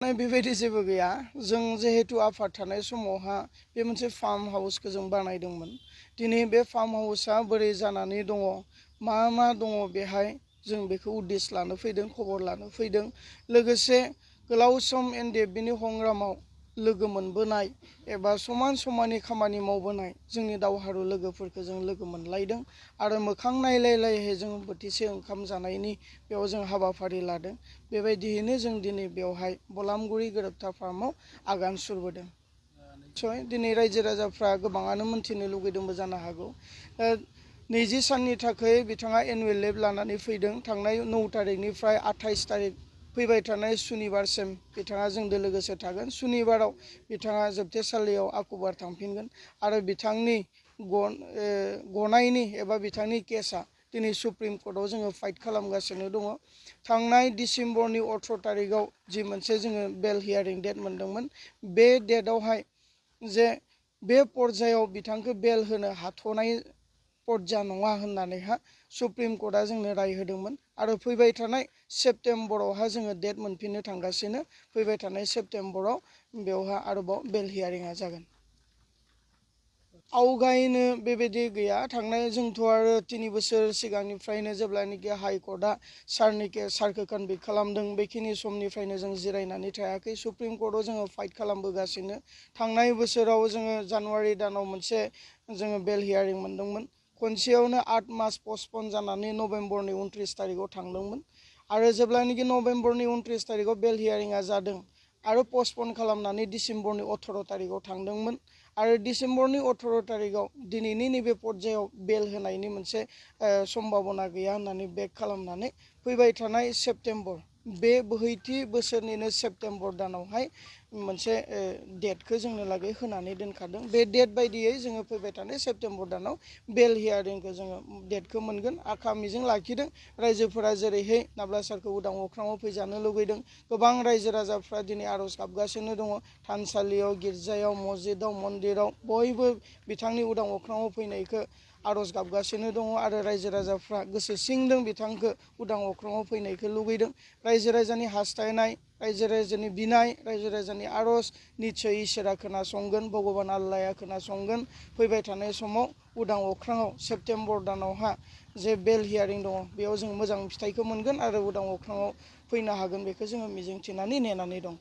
बेबायदि जेबो गैया जों जिहेतु आफाद थानाय समावहा बे मोनसे फार्म हाउसखौ जों बानायदोंमोन दिनै बे फार्म हाउसआ बोरै जानानै दङ मा दङ बेहाय जों बेखौ उद्देश लानो फैदों खबर लानो फैदों लोगोसे गोलाव सम एनडिएफबिनि हंग्रामाव लोगो मोनबोनाय एबा समान समाननि खामानि मावबोनाय जोंनि दावहारु लोगोफोरखौ जों लोगो मोनलायदों आरो मोखां नायलायलायहै जों बोथिसे ओंखाम जानायनि बेयाव जों हाबाफारि लादों बेबायदियैनो जों दिनै बेवहाय बलामगुरि गोरोबथा फार्माव आगान सुरबोदों निस्सय दिनै रायजो राजाफ्रा गोबाङानो मोनथिनो लुगैदोंबो जानो हागौ 20 साननि थाखाय बिथाङा एनुवेल लिभ लानानै फैदों थांनाय 9 तारिखनिफ्राय 28 तारिख फैबाय थानाय सुनिबारसिम बिथाङा जोंजों लोगोसे थागोन सुनिबाराव बिथाङा जोबथेसालियाव आकुबार थांफिनगोन आरो बिथांनि गनायनि एबा बिथांनि केसआ दिनै सुप्रिम कर्टआव जोङो फाइट खालामगासिनो दङ थांनाय डिसेम्बरनि 18 तारिखआव जि मोनसे जोङो बेल हियारिं डेट मोनदोंमोन बे डेटआवहाय जे बे पर्यायाव बिथांखौ बेल होनो हाथ'नाय पर्या नङा होननानैहा सुप्रिम कर्टआ जोंनो राय होदोंमोन आरो फैबाय थानाय सेप्तेम्बरावहा जोङो डेट मोनफिननो थांगासिनो फैबाय थानाय सेप्तेम्बराव बेवहा आरोबाव बेल हियारिंआ जागोन आवगायनो बेबायदि गैया थांनाय जोंथ' आरो 3 बोसोर सिगांनिफ्रायनो जेब्लानोखि हाइकर्टआ सारखौ कनभिक्ट खालामदों बेखिनि समनिफ्रायनो जों जिरायनानै थायाखै सुप्रिम कर्टआव जोङो फाइट खालामबोगासिनो थांनाय बोसोराव जोङो जानुवारि दानाव मोनसे जोङो बेल हियारिं मोनदोंमोन खनसेयावनो 8 मास पस्टपन जानानै नभेम्बरनि 29 तारिखआव थांदोंमोन आरो जेब्लानोखि नभेम्बरनि 29 तारिखआव बेल हियारिंआ जादों आरो पस्टपन खालामनानै डिसेम्बरनि 18 तारिखआव थांदोंमोन आरो डिसेम्बरनि 18 तारिखआव दिनैनि नैबे पर्यायाव बेल होनायनि मोनसे सम्भाबना गैया होननानै बेक खालामनानै फैबाय थानाय सेप्तेम्बर बे बोहैथि बोसोरनिनो सेप्तेम्बर दानावहाय मोनसे डेटखौ जोंनो लागै होनानै दोनखादों बे डेट बायदियै जोङो फैबाय थानाय सेप्तेम्बर दानाव बेल हियारिंखौ जोङो डेटखौ मोनगोन आखा मिजिं लाखिदों रायजोफोरा जेरैहाय नाब्ला सारखौ उदां अख्राङाव फैजानो लुगैदों गोबां रायजो राजाफ्रा दिनै आर'ज गाबगासिनो दङ थानसालियाव गिर्जायाव मस्जिदाव मन्दिराव बयबो बिथांनि उदां अख्राङाव फैनायखौ आर'ज गाबगासिनो दङ आरो रायजो राजाफ्रा गोसो सिंदों बिथांखौ उदां अख्राङाव फैनायखौ लुगैदों रायजो राजानि हास्थायनाय रायजो राजानि बिनाय रायजो राजानि आर'ज निस्सय इसोरा खोनासंगोन भगबान आल्लाया खोनासंगोन फैबाय थानाय समाव उदां अख्राङाव सेप्तेम्बर दानावहा जे बेल हियारिं दङ बेयाव जों मोजां फिथाइखौ मोनगोन आरो उदां अख्राङाव फैनो हागोन बेखौ जोङो मिजिंथिनानै नेनानै दं